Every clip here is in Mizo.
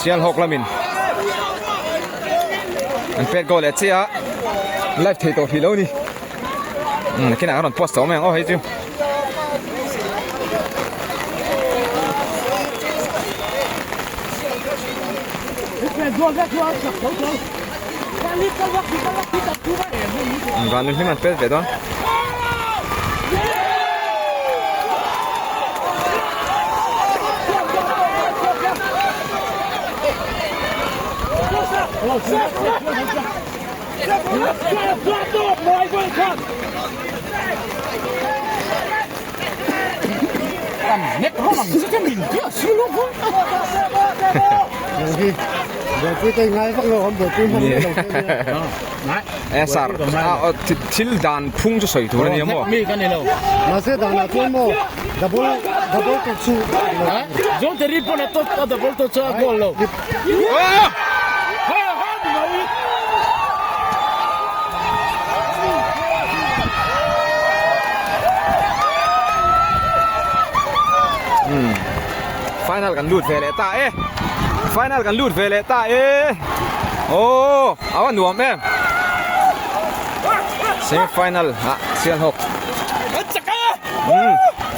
Sialhawk lamin an pet goal leh chiah a live thei tawh hrih lo ni umm nakinah an rawn post tawh mai ang aw hei chu. Van hlim an pet ve dawn. Sir thil dan phung chu sawi tur a nia maw Final kan lut ve leh ta e Final kan lut ve leh ta e Aww a va nuam em Semi final ah Sialhawk Umm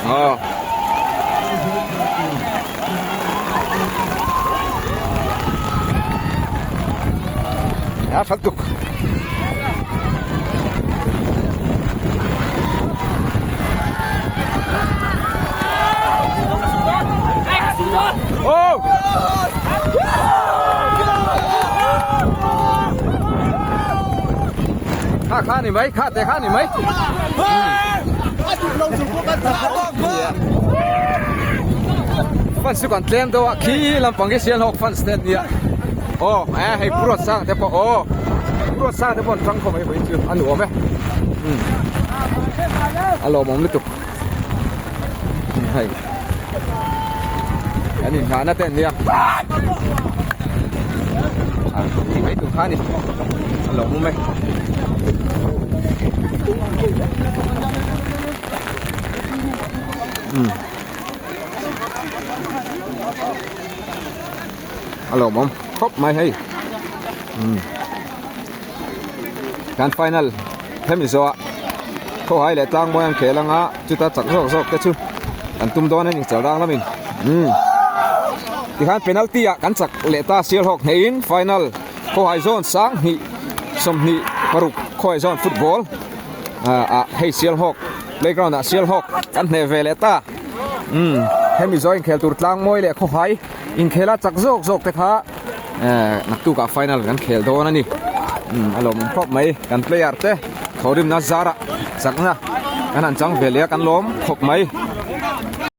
aw. A that tuk. Oh! Kha kha ni mai, kha te kha ni mai. Fans chu kan tlem deuh a khi lampang hi Sialhawk fans te an nia aw eh hei Pu Ruatsanga te pawh aw Pu Ruatsanga te pawh an tang khawp mai vawiin chu a nuam e umm a lawmawm lutuk hei an inhnahna te an nia a tih mai tur kha a ni a lawmawm e. A lawmawm khawp mai hei kan final hemi zawh ah khawhai leh tlangmawi an khel anga chuta chak zawk zawk te chu an tum dawn a ni chalrang lamin umm tikhan penalty ah kan chak leh ta Sialhawk hneihin final khawhai zawn 20 26 khawhai zawn football ah hei Sialhawk playground ah Sialhawk kan hneh ve leh ta umm hemi zawh inkhel tur tlang mawi leh khawhai inkhel a chak zawk zawk te kha eh naktuk ah final kan khel dawn a ni umm a lawmawm khawp mai kan player te thawhrimna zarah chakna kan han chang ve leh a kan lawm khawp mai.